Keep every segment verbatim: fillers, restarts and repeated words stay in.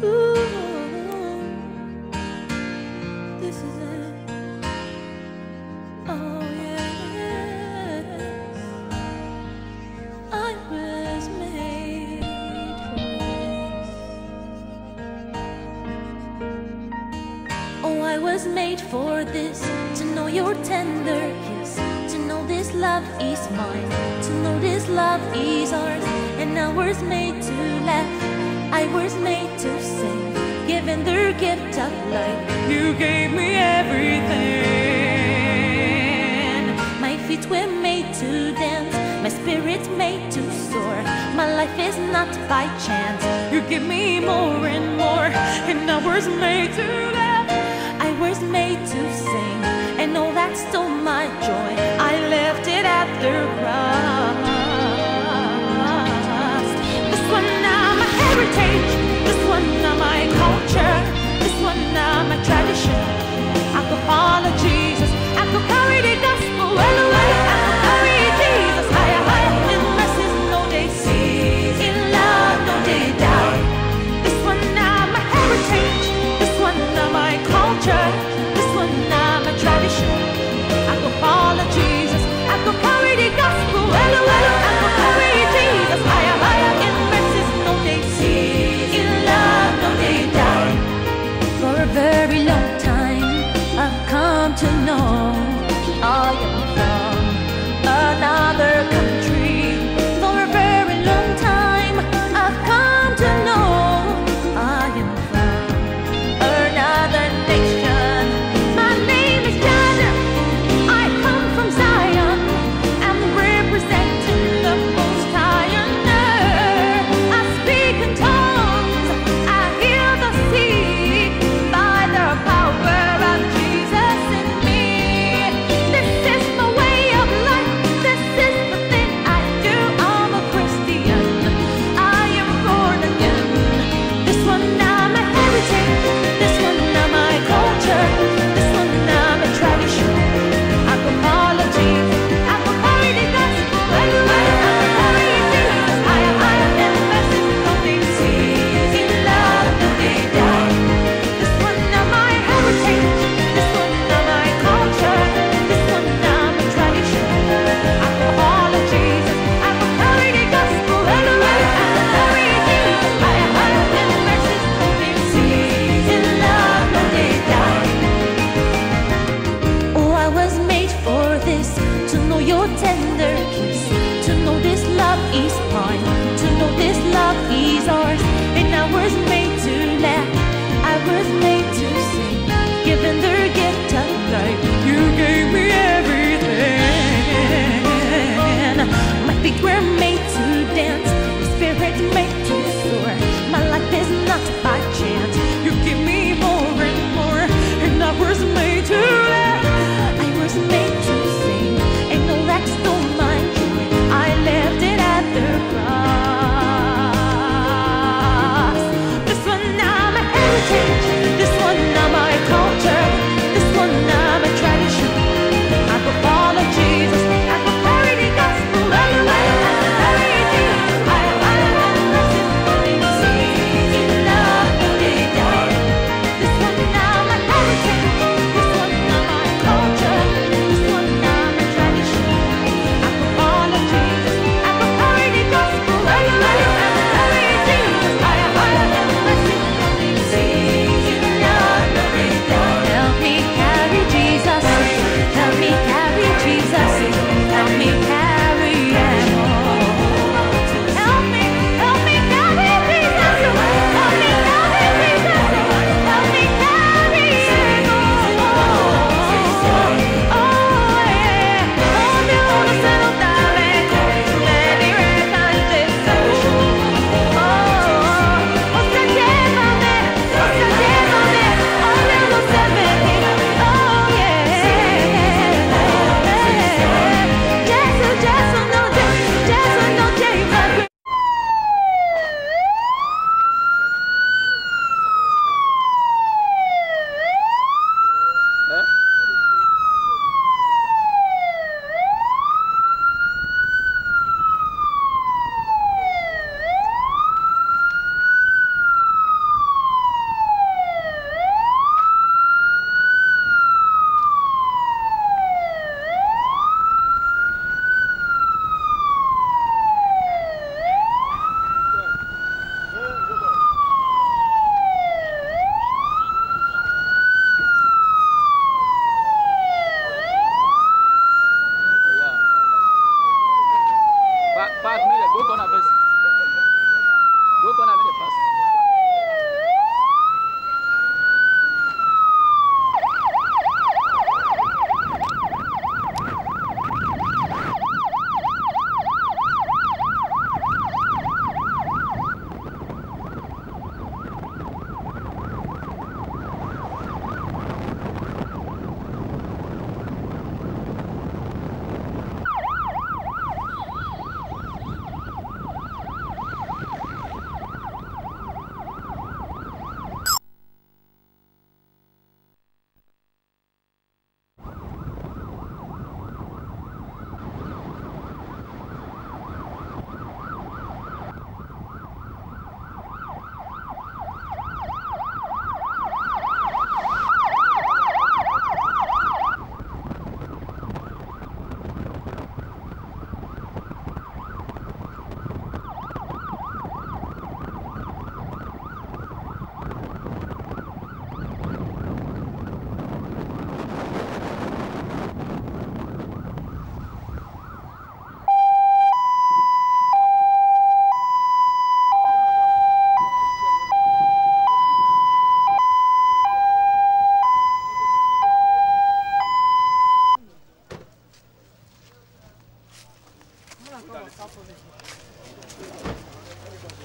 Ooh, this is it. Oh, yes. I was made for this. Oh, I was made for this. To know your tender kiss. To know this love is mine. To know this love is ours. And I was made to laugh. I was made to sing. Given the gift of life, you gave me everything. My feet were made to dance. My spirit made to soar. My life is not by chance. You give me more and more. And I was made to laugh. I was made to sing. And all that stole my joy, I left it at the cross. This one now my heritage. This one now my culture. This one now my tradition. I could follow Jesus. I could carry the gospel well away. I could carry Jesus higher, higher. In mercies no day cease. In love no day die. This one now my heritage. This one now my culture. This one now my tradition. I could follow Jesus. I could carry the gospel well away.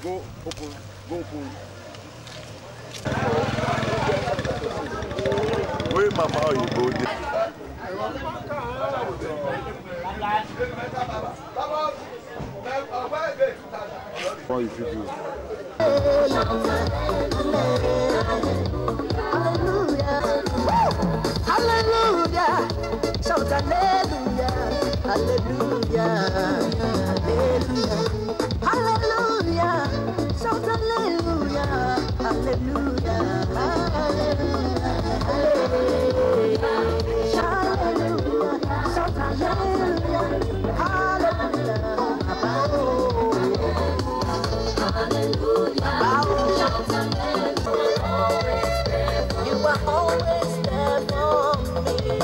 Go open, go open. Wey mama oyibo dey. Before you fit do. Hallelujah. Shout hallelujah. Hallelujah. Hallelujah. Hallelujah. Shout hallelujah. Hallelujah. Hallelujah. Shout hallelujah. Hallelujah. Hallelujah. You are always there for me.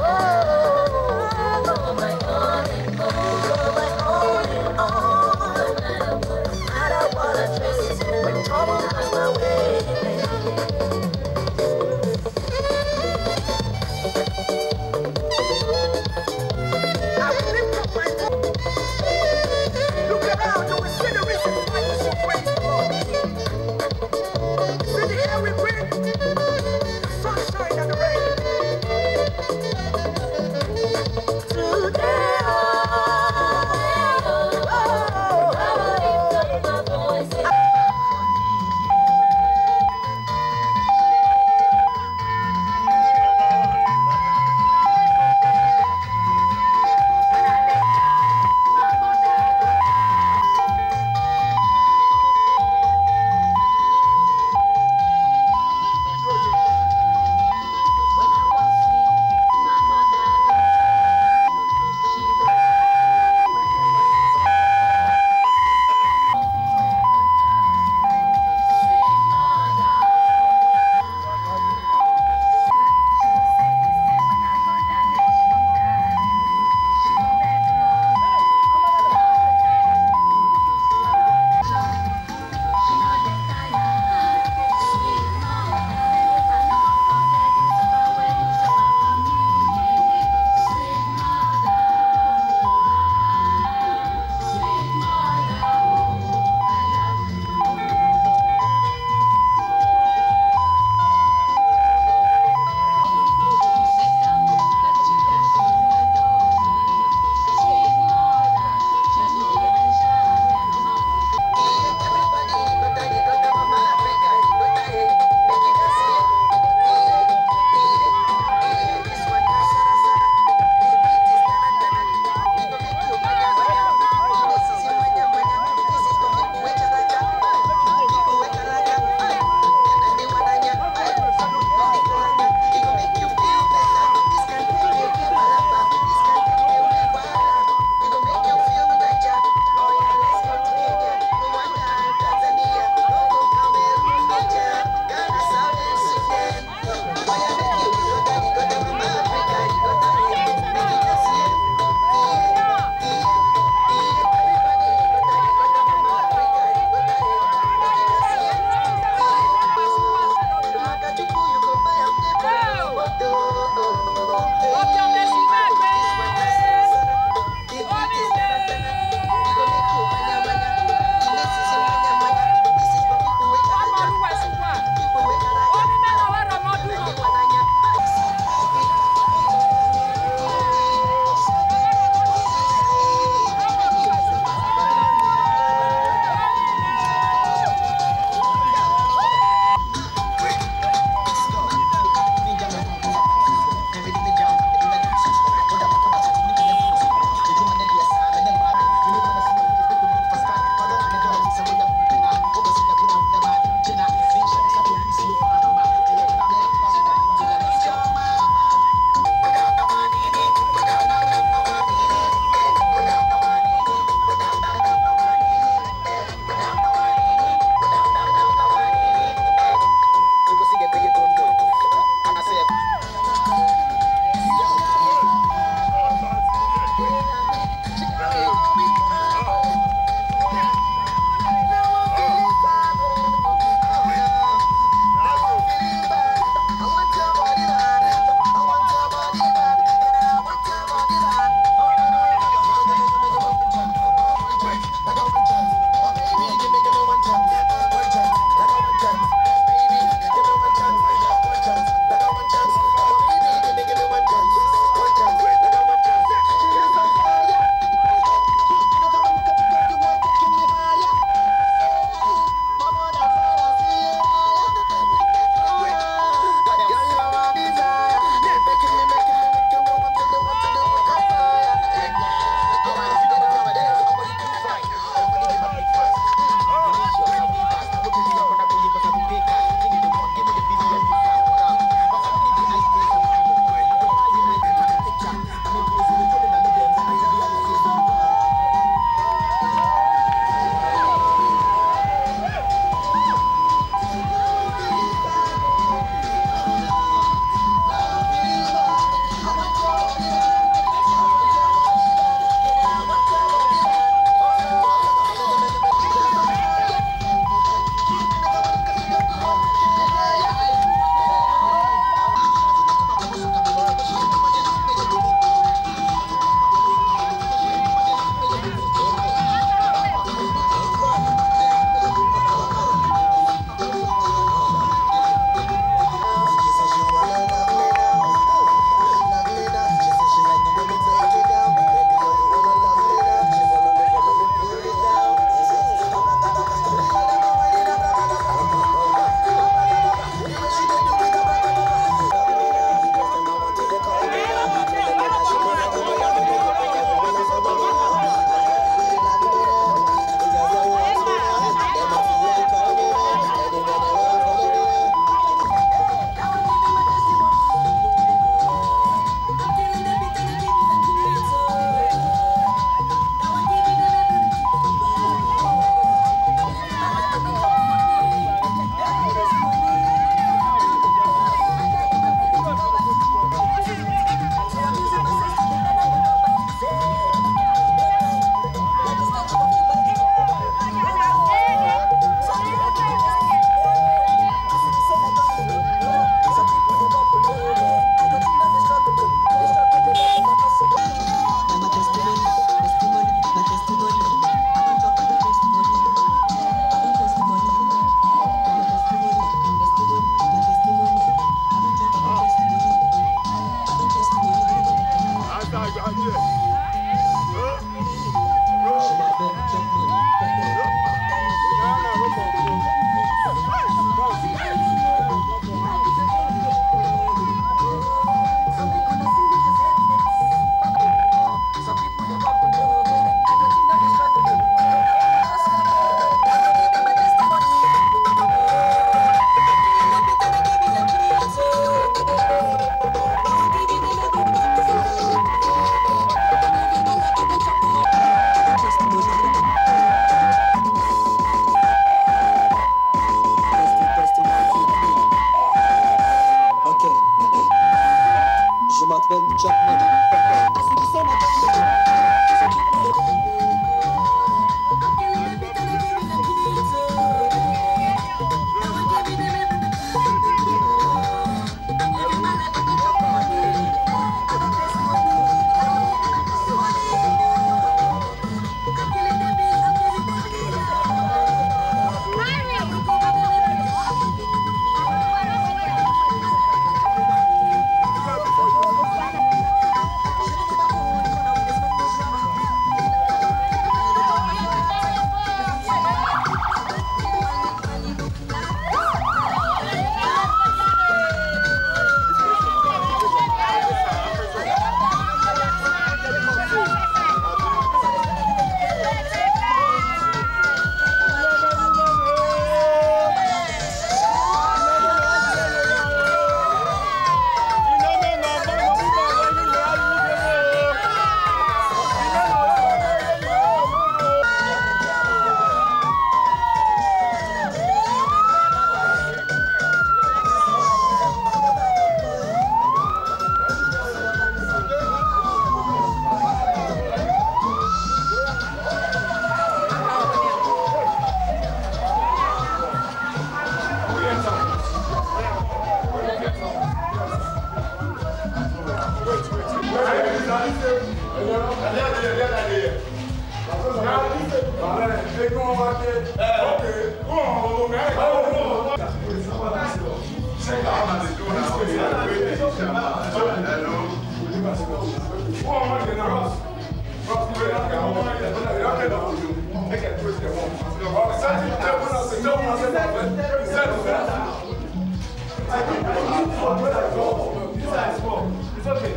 Oh, you're my all in all. You're my all in all. No matter what I face, when trouble comes my way. I will lift up my voice. Look around, you will see the reason why It's okay.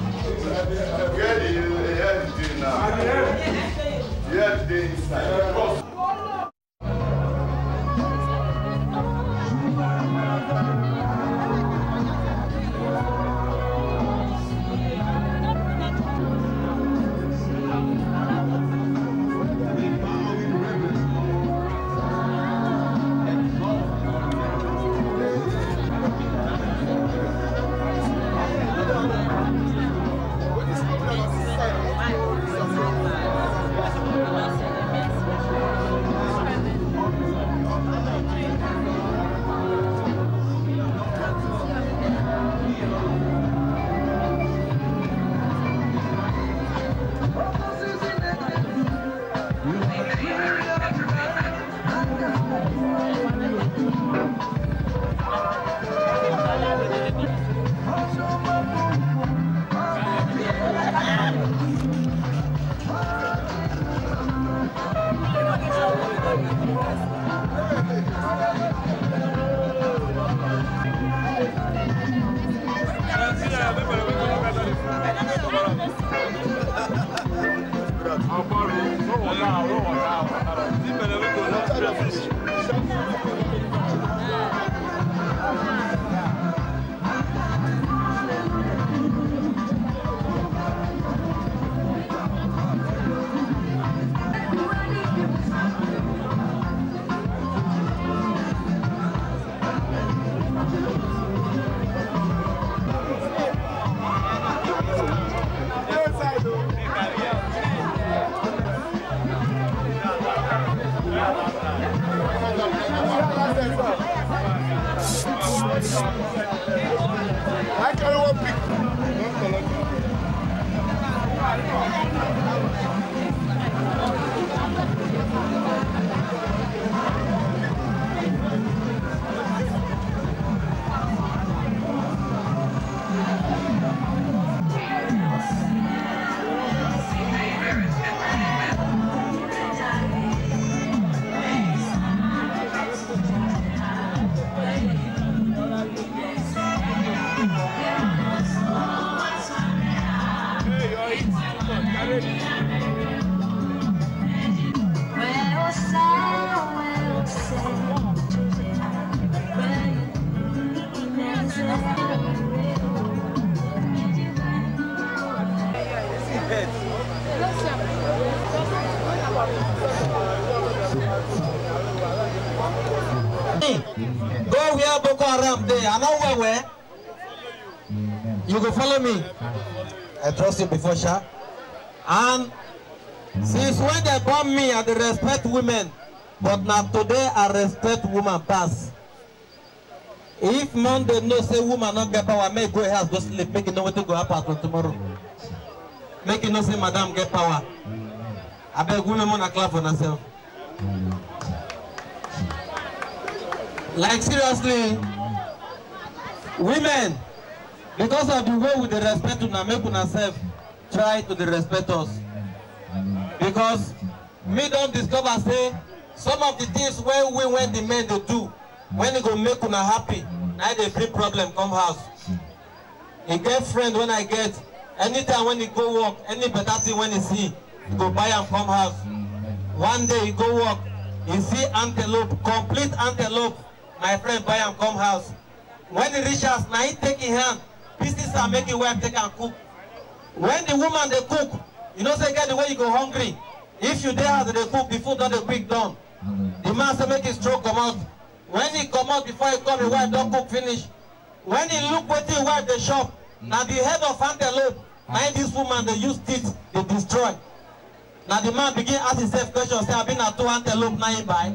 Where the, where the thing now? Where the thing inside? I carry one pick. Go where Boko Haram dey. I know where where. You go follow me. I trust you before, sha. And since when they born me, I dey respect women, but na today I respect woman pass. If man dey know say woman no get power, make go house go sleep, make you know wetin go happen from tomorrow. Make you know say madam get power. Abeg, women, una clap for yourself. Like, seriously, women, because of the way we dey respect una, make una sef try to dey respect us. Because me don discover say some of the things wey we, when the men dey do, when e go make una happy, na e dey bring problem come house. E get friend when I get, anytime when e go work, any better thing when e see, e go buy am come house. One day e go work, e see antelope, complete antelope. My friend buy am come house. When e reach house, na him take him hand, pieces am, make him wife take am cook. When the woman dey cook, you know say get the way you go hungry. If you dey house dey cook, the food don dey quick done. The man say make him stroll comot. When he comot, before he come, him wife don cook finish. When he look wetin him wife dey chop, na the head of antelope na him this woman dey use teeth dey destroy. Na the man begin ask himself question, say, "Abi na two antelope na him buy?"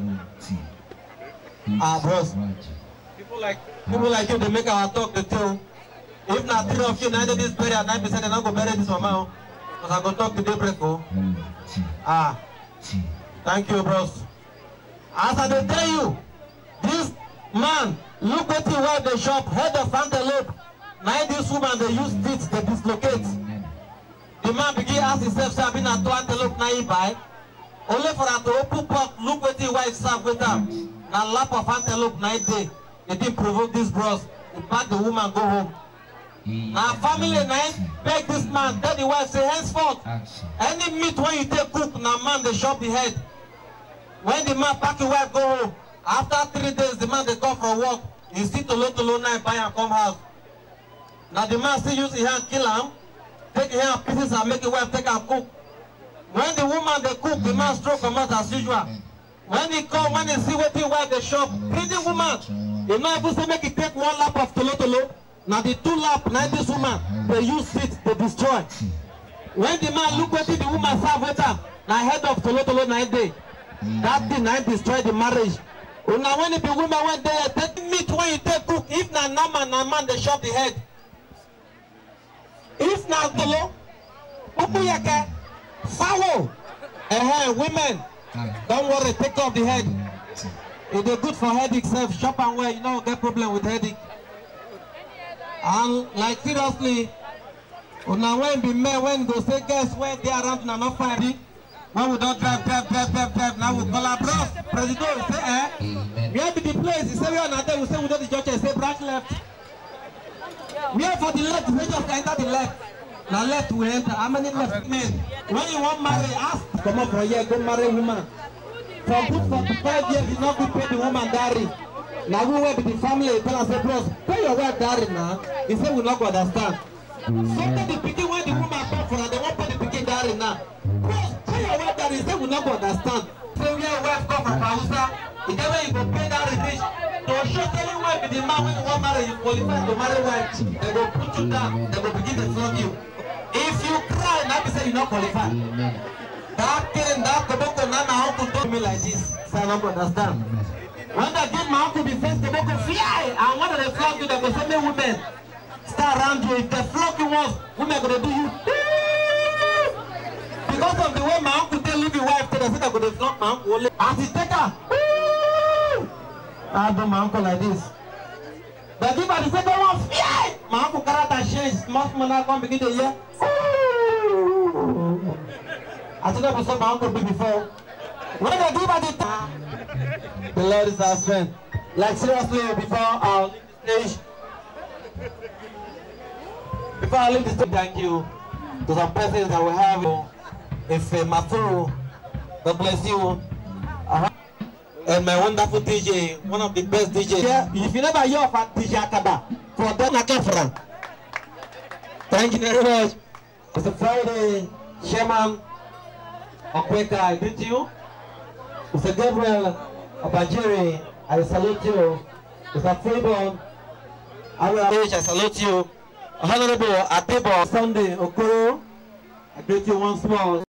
Ah, bros. People like, people like you dey make our talk dey tell. If na three of you na dey this burial, na be say dem no go bury this mama o. 'Cause I go talk to daybreak o. Ah. Thank you, bros. As I dey tell you, this man, look wetin wife dey shop, head of antelope. Na im this woman dey use teeth dey dislocate. The man begin ask himself say, "Abi na two antelope na he buy?" Only for am to open pot, look wetin wife serve with am. Na lap of antelope na im dey. He didn't provoke this bros. He pack the woman go home. Na family na im beg this man, tell the wife say, "Henceforth, any meat wey you take cook, na man dey chop the head." When the man pack him wife go home, after three days, the man dey come from work. He see tolotolo na im buy am come house. Na the man still use him hand kill am, take him hand pieces and make him wife take am cook. When the woman dey cook, the man stroll comot as usual. When he come, when he see wetin wife dey chop, greedy woman, he no even say make he take one lap of tolotolo. Na the two lap na this woman dey use sit dey destroy. When the man look wetin the woman serve with am, na head of tolotolo na im dey. That thing na im destroy the marriage. Una when e be woman wey dey here, take meat wey you take cook, if na nama na man dey chop the head. If na tolo, pupu yeke, fowl, eh, women, don't worry, take off the head. E dey good for headache sef, chop am well, you no get problem with headache. And like seriously, una when be men when go say girls wey dey around una no fine. When we don drive, drive, drive, drive, drive, now we call our bros. Presido, we say, eh? Where be the place? He say, "Where una dey?" We say, "We dey the junction." He say, "Branch left." Where for the left? He say, "Just enter the left." Na left we enter. How many left men? When you wan marry, ask. Comot from here, go marry woman. For good forty-five years, you no fit pay the woman dowry. Na we wey be the family tell am say, "Bros, pay your wife dowry na." He say, "We no go understand." Something the pikin wey the woman born for am, they wan pay the pikin dowry now. Bros, pay your wife dowry, say we no go understand. Say where your wife come from Hausa, e get where you go pay dowry reach. To show say you wife be the man wey you wan marry, you qualify to marry wife. They go put you down, they go begin to flog you. If you cry, na be say you no qualify. That thing, that koboko, na my uncle told me like this. So I no go understand. When they give my uncle the first koboko, fly, and when they flog you, they go say, "Make women stay around you." If they flog you once, women go dey do you. Because of the way my uncle take leave him wife, they say they go dey flog my uncle only. As he take am, I do my uncle like this. They give her the second one, fly! My uncle character change. Small small now come begin to hear. I think that was what my uncle be before. When they give her the time, the Lord is our strength. Like seriously, before I leave the stage, before I leave the stage, thank you to some persons that we have. If uh, Maturu, God bless you. Uh-huh. And my wonderful D J, one of the best D Js. Yeah, if you never hear of a D J Akaba, for them na Kefra. Thank you very much. Mister Friday, Chairman Okweka, I greet you. Mister Gabriel Abajiri, I salute you. Mister Freeborn, I salute you. Honorable Adebo Sunday Okoro, I greet you once more.